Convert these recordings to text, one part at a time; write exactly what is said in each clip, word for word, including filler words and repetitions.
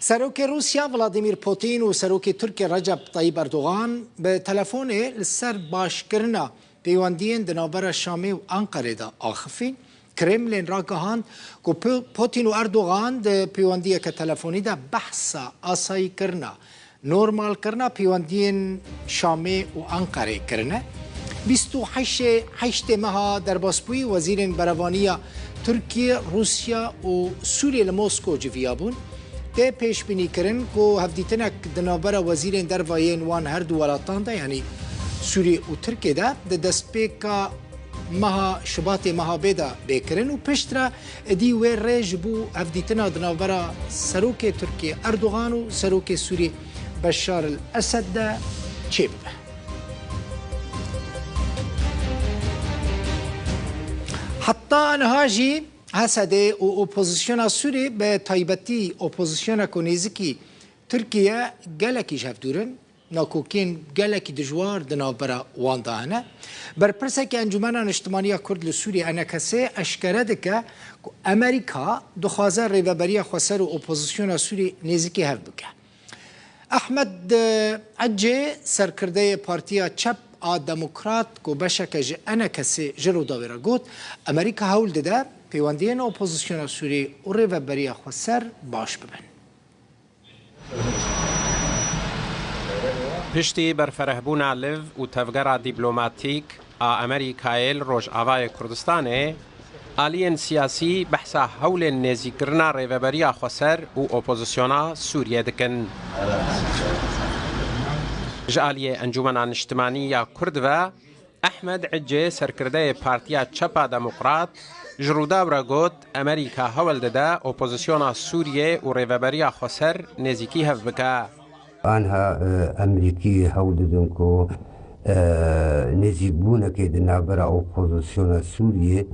Serokê Rûsya Vladimir Putin û Serokê Tirkiyê Recep Tayyip Erdogan bi telefonê li ser başkirina peywendiyên di navbera Şamê û Enqerê de axifîn. Kremlin ragihand ku Pu-, Putin û Erdogan di peywendiyeke telefonî de behsa asayîkirina, normalkirina peywendiyên Şamê û Enqerê kirine. Bîst û heştê, heştê meha derbasbûyî wezîrên berevaniya Tirkiye, Rûsya û Sûriyê li Mosko civiya bûn. Tê pêşbînîkirin ku hevdîtinek di navbera wezîrên derve yên wan her du welatan de, yanî Sûriyê û Tirkiyê de, di destpêka meha Şubatê meha bê de bê kirin û piştre êdî wê rê ji bo hevdîtina di navbera Serokê Tirkiyê Erdogan û Serokê Sûriyê Beşar el Esed de çêbibe. Heta niha jî H S D û opozisyona Sûriyê, bi taybetî opozisyona ku nêzikî Tirkiye, gelekî ji hev dûr in. Nakokiyên gelekî dijwar di navbera wan de hene. Berpirsekî Encûmena Niştimanî ya Kurd li Sûriyê, E N K S, eşkere dike ku Amerîka dixwaze rêveberiya xweser û opozisyona Sûriyê nêzikî hev bike. Ehmed, e, Ecê, serkirdeyê Partiya Çep a Demokrat ku beşeke ji E N K S'ê ji Rûdawê re got, Amerîka hewl dide peywendiyên opozisyona Sûriyê û rêveberiya xweser baş bibin. Piştî berferehbûna liv û tevgera dîplomatîk a Amerîkayê li Rojavayê Kurdistanê, aliyên siyasî behsa hewlên nêzîkirina rêveberiya xweser û opozisyona Sûriyê dikin. Ji aliyê Encûmena Niştimanî ya Kurd ve, Ehmed Icê, serkirdeyê Partiya Çep a Demokrat, ji Rûdaw re got, Amerîka hewl dide opozisyona Sûriyê û rêveberiya xweser nêzîkî hev bike. Anha, e, Amerîkî hewl didin ku, e, nêzîkbûnekê di navbera opozisyona Sûriyê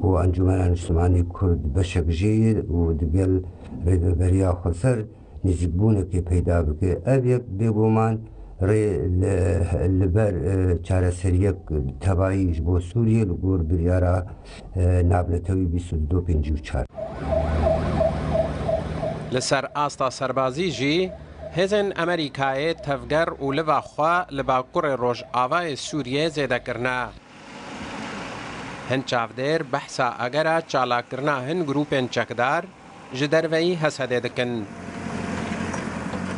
ku Encûmena Niştimanî Kurd beşek jê ye û digel rêveberiya xweser nêzîkbûnekê peyda bike. Ev yek bêguman rê li, li ber, e, çareseriyek tevayî ji bo Sûriyê li gor biryara, e, navnetewî bîst û du pêncî û çar. Li ser asta serbazî jî, hêzên Amerîkayê tevger û liva xwe li bakurê rojavayê Sûriyê zêde kirine. Hin çavdêr behsa agera çalakirina hin grûpên çekdar ji derveyî H S D'ê dikin.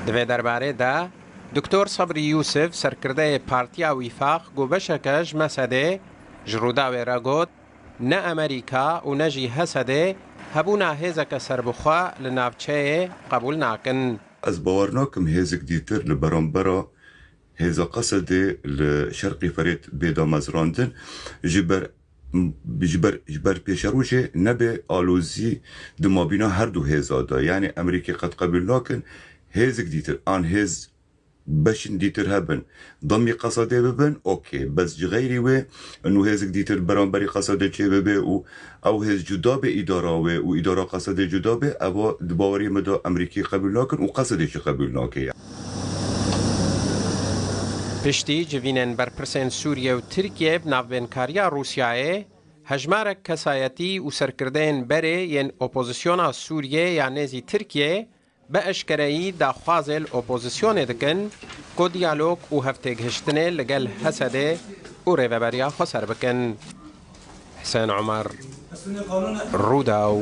Di vê derbarê de Doktor Sabrî Yûsif, serkirdeyê Partiya Wîfaq ku beşeke ji M S D'ê, ji Rûdawê re got, ne Amerîka û ne jî H S D hebûna hêzeke serbixwe li navçeyê qebûl nakin. Ez bawer nakim hêzik dîtir li berambera hêza Qesedê li şerqî Ferêt bê damezrandin, ji ber, ji ber, ji ber pêşerojê nebe alozî di mabîna her du hêza de. Yanî Amerîkê qet qebûl nakin hêzik dîtir an hêz beşin dîtir hebin, demî Qesedê bibin, okê. Bes ji xeyrî wê, û hêzik dîtir beramberî Qesedê çê bibe û ew hêz cuda be îdara wê û îdara Qesedê cuda be, eva di baweriyê me de Amerîkî qebûl nakin û Qesedê jî qebûl nake. Piştî civînên berpirsên Sûriye û Tirkiye bi navbênkariya Rûsyayê, hejmarek kesayetî û serkirdeyên berê yên opozisyona Sûriye ya nêzî Tirkiye bi eşkereyî daxwazê li opozisyonê dikin ku diyalog û hevtêgihiştinê li gel H S D û rêveberiya xweser bikin. Husên Omer, Rûdaw,